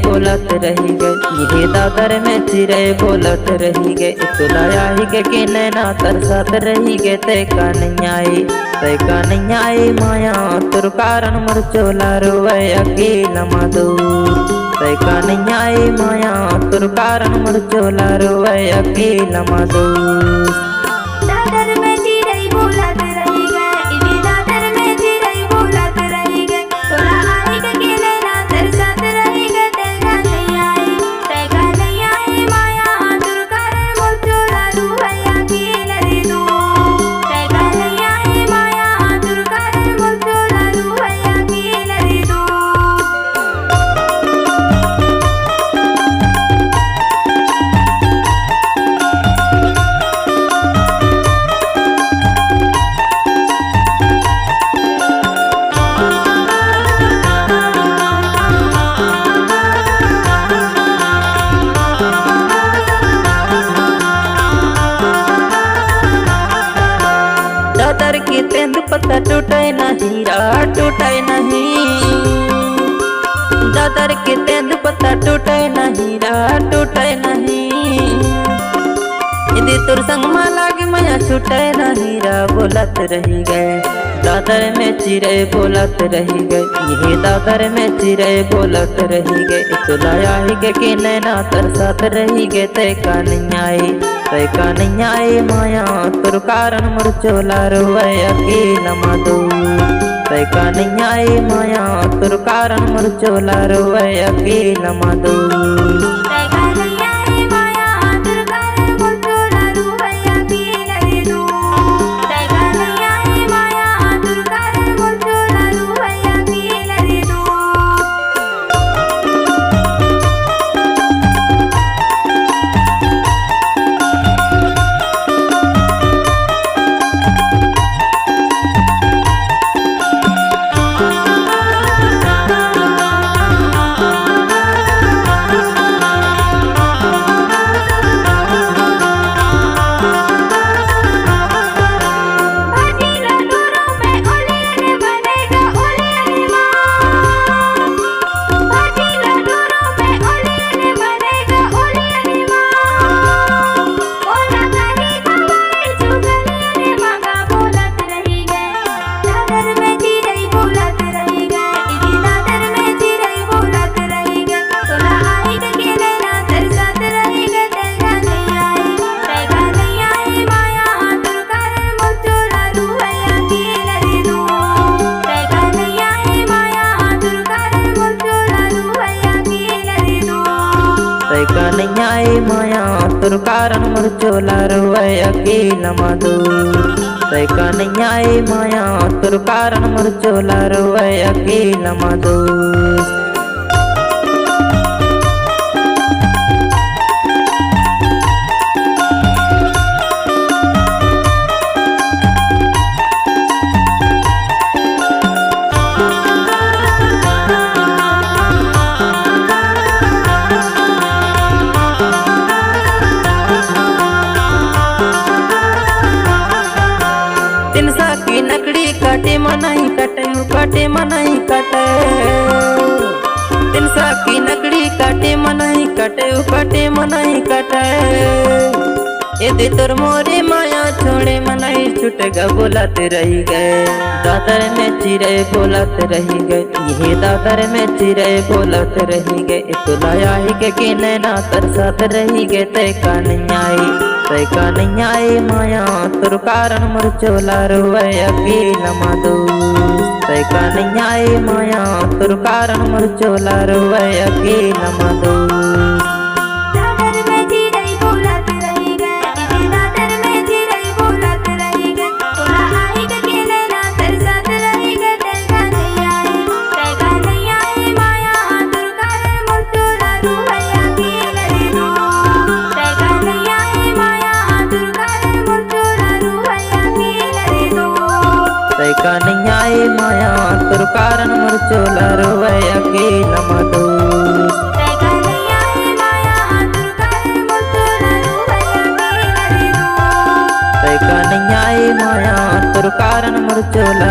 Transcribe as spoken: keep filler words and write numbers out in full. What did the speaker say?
बोलत रहि गे, इही दादर में चिरई बोलत रहि गे, तोला आही के, के नैना तरसत रहि गे, तैं का नइ आए, तैं का नइ आए माया, तोर कारन मोर चोला रोवय अकेला मा दो। तैं का नइ आए माया, तोर कारन मोर चोला रोवय अकेला मा दो। दादर में चिरई बोलत रहि गे, इही दादर में चिरई बोलत रहि गे, तोला आही के, के नैना तरसत रहि गे, तैं का नइ आए, तैं का नइ आए माया, तोर कारन मोर चोला रोवय अकेला रे दो। तैं का नइ आए माया, तोर कारन मोर चोला रोवय अकेला रे दो। दादर के तेंदू पत्ता टूटय नहीं रा, टूटय नहीं। दादर के तेंदू पत्ता टूटय नहीं रा, टूटय नहीं। इदी तोर संग मा लागे मया छूटय नहीं रा, बोलत रहि गे। दादर में चिरई बोलत रहि गे, इही दादर में चिरई बोलत रहि गे, तोला आही के, के नैना तरसत रहि गे, तैं का नइ आए, तैं का नइ आए माया, तोर कारन मोर चोला रोवय अकेला मा दो। तैं का नइ आए माया, तोर कारन मोर चोला रोवय अकेला मा दो। तैं का नइ आए माया, तोर कारन मोर चोला रोवय अकेला रे दो। तैं का नइ आए माया, तोर कारन मोर चोला रोवय अकेला रे दो। तैं का नइ आए माया, तोर कारन मोर चोला रोवय अकेला मा दो। तैं का नइ आए माया, तोर कारन मोर चोला रोवय अकेला मा दो। तिनसा की नकड़ी काटे मनई कटे, काटे मनई कटे। तिनसा की नकड़ी काटे मनई कटे, काटे मनई कटे। एदे तोर मोरे माया छोड़े मनई छूट गा बोलत रहि गे। दादर में चिरई बोलत रहि गे, इही दादर में चिरई बोलत रहि गे। तोला आही के, के नैना तरसत रहि गे, तैं का नइ आए, तैं का नइ आए माया, तोर कारन मोर चोला रोवय अकेला मा दो। तैं का नइ आए माया, तोर कारन मोर चोला रोवय अकेला मा दो। दादर में चिरई बोलत रहि गे, दादर में चिरई बोलत रहि गे, तोला आही के, के नैना तरसत रहि गे, तैं का नइ आए, तैं का नइ आए माया, तोर कारन मोर चोला रोवय अकेला रे दो। तैं का नइ आए माया, तोर कारन मोर चोला रोवय अकेला रे दो। तैं का नइ आए माया, तोर कारन मोर चोला रोवय अकेला मा दो। तैं का नइ आए माया, तोर कारन मोर चोला रोवय अकेला रे दो। तैं का नइ आए माया, तोर कारन मोर चोला